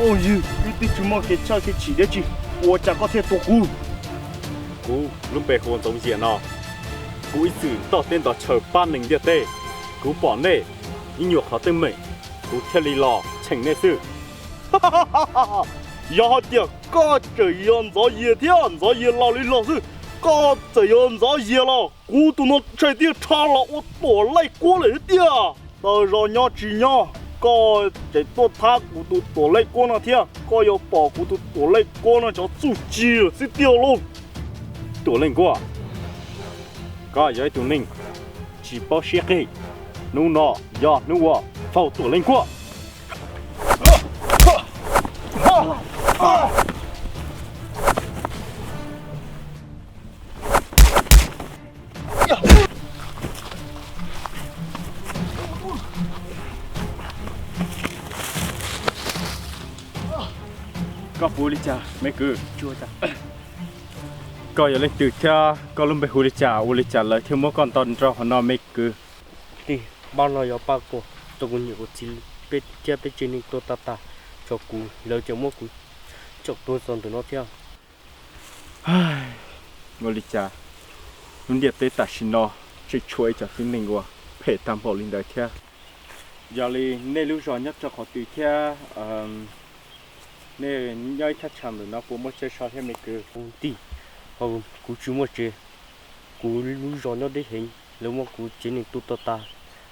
Phooj ywg, wb twb tsis muaj kev tshaj kev chim dab tsi, ua cas koj thiaj tua kuv? Kuv lub npe hu ua Ntxoov Yias no. Kuv ib txwm ntoj teb ntov chaw pab neeg ntiaj teb. Kuv pom nej ib nyuag qhov teeb meem, kuv thiaj li los cheem nej xwb. Yog hais tias koj tseem yog Ntxoov Yias thiab Ntxoov Yias los li los xwb, koj txawm yog Ntxoov Yias los kuv tus no ntshai tiaj rha los ua tuam leej kuab lawm thiab tiag. Tau zos nyob tsis nyob, koj tseem tuaj thab kuv tus tuam leej kuab no thiab, koj yuav pom kuv tus tuam leej kuab no cov txuj ci lawm xwb tiag lauj. Tuam leej kuab, koj yog ib tug neeg tsis paub siab qhig. Hnub no yog hnub uas faus tuam leej kuab. Koj puas ua li cas me kwv? Koj yog leej twg thiab koj lub npe hu li cas, ua li cas lawv thiaj muab koj nto nrog qhov no me kwv? Tij, pab no yog pab kuv, tau kuv niam kuv txiv peb thiab peb tsev neeg tuag tag tag, tshuav kuv lawv tseem muab kuv tsaum tuag txog ntawm no thiab. Ua li cas lub ntiaj teb tam sim no tseem tshuav ib cov tib neeg uas phem tag npaum li ntawd thiab? Yog li nej lub zos nyob rau qhov twg thiab nej nyob ib thaj tsam ntawm no puas muaj tsev so thiab me kwv? Tij, kuv tsis muaj tsev, kuv lub zos nyob deb heev, lawv muab kuv tsev neeg tua tag,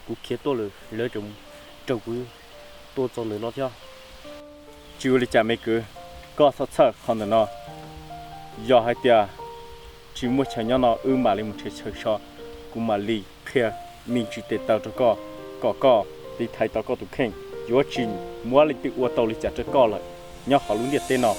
kuv khiav tuaj lawm lawv tseem raug kuv tua txog ntawm no thiab. Tsis ua li cas me kwv, koj txhob txhawj qhov ntawm no. Yog hais tias tsis muaj chaw nyob no wb mam li mus nrhiav chaw so, kuv mam li qhia me ntsis tes taw rau koj, kom koj tiv thaiv tau koj tus kheej. Yuav tsis muaj leej twg ua tau li cas rau koj lawm nyob hauv lub ntiaj teb no.